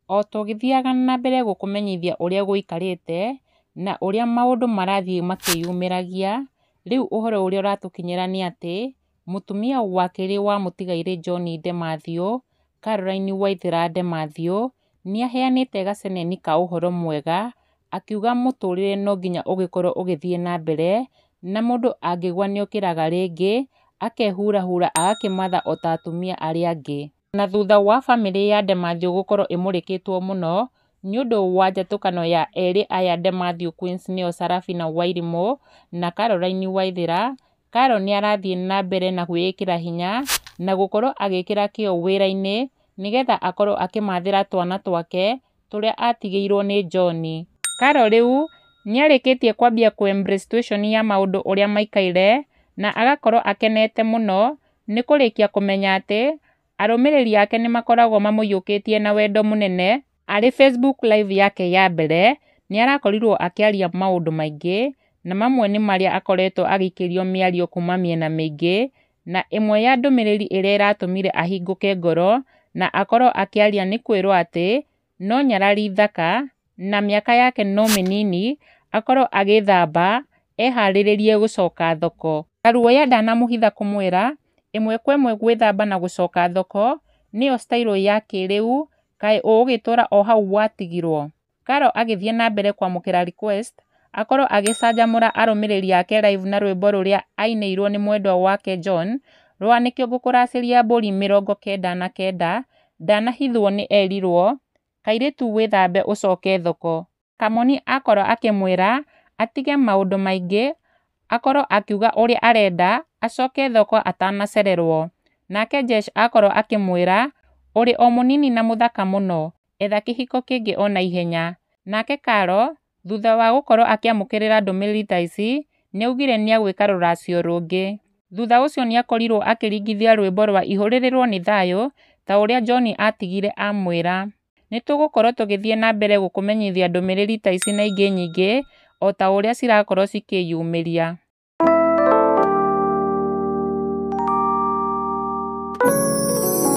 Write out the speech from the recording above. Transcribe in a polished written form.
O tũgĩthiaga na mbere gũkũmenyithia ũrĩa gũikarĩte, na ũrĩa maũndũ marathiĩ makĩyumĩragia, rĩu ũhoro ũrĩa ũratũkinyĩra nĩ atĩ, mũtumia wa kerĩ wa mũtigairĩ John De Mathew, Caroline Waithera De Mathew, nĩaheanĩte gaceneni ka ũhoro mwega, akiuga mũtũrĩre no nginya ũgĩkorwo ũgĩthiĩ na mbere, na mũndũ angĩgwa nĩokĩraga rĩngĩ, akehurahura agakĩmatha ota atumia arĩa angĩ. Na thutha wa bamĩrĩ ya De Mathew gũkorwo ĩmũrĩkĩtwo mũno, nĩũndũ wa njatũkano ya erĩ aya De Mathew Queens nĩo Sarafina Wairimu na Caroline Waithera, Caro nĩarathiĩ na mbere na kwĩĩkĩra hinya, na gũkorwo agĩkĩra kĩo wĩra-inĩ, nĩgetha akorwo akĩmathĩra twana twake, tũrĩa atigĩirwo nĩ John. Caro rĩu nĩarĩkĩtie kwambia kũ embrace situation ya maũndũ ũrĩa maikaire, na agakorwo akenete mũno, nĩ kũrĩkia kũmenya atĩ, arũmĩrĩri ake nĩmakoragwo mamũiyũkĩtie na wendo mũnene. Arĩ Facebook live yake ya mbere, nĩarakorirwo akĩaria maũndũ maingĩ, na mamwe nĩ marĩa akoretwo agĩikĩrio mĩario kuma mĩena mĩingĩ, na ĩmwe ya ndũmĩrĩri ĩrĩa ĩratũmire ahingũke ngoro, na akorwo akĩaria nĩ kwĩrwo atĩ, no nyarari thaka, na mĩaka yake no mĩnini, akorwo agĩthamba, eharĩrĩrie gũcoka thoko. Karuoya ndanamũhitha kũmwĩra, ĩmwe kwa ĩmwe gwĩthamba na gũcoka thoko, nĩyo style ya kĩrĩu, kaĩ ũgũgĩtũra o hau watigirwo. Caro agĩthiĩ na mbere kwamũkĩra request, akorwo agĩcanjamũra arũmĩrĩri ake live na rwĩmbo rũrĩa ainĩirwo nĩ mwendwa wake John, rwa nĩkĩo ngũkũracĩria mbũri 99, ndanahithwo nĩ erirwo, kairĩtu wĩthambe ũcoke thoko. Kamoni akorwo akĩmwĩra atige maũndũ maingĩ, akorwo akiuga ũrĩa arenda, acoke thoko atanacererwo. Nake Jesh akorwo akĩmwĩra, ũrĩ o mũnini na mũthaka mũno, etha kĩhiko kĩngĩ o naihenya. Nake Caro, thutha wa gũkorwo akĩamũkĩrĩra ndũmĩrĩri ta ici, nĩaugire nĩagwĩka rũracio rũngĩ. Thutha ũcio nĩakorirwo akĩringithia rwĩmbo rwa ihũrĩrĩrwo nĩ thayũ, ta ũrĩa John atigire amwĩra. Nĩtũgũkorwo tũgĩthiĩ na mbere gũkũmenyithia ndũmĩrĩri ta ici na ingĩ nyingĩ, o ta ũrĩa cirakorwo cikĩyumĩria.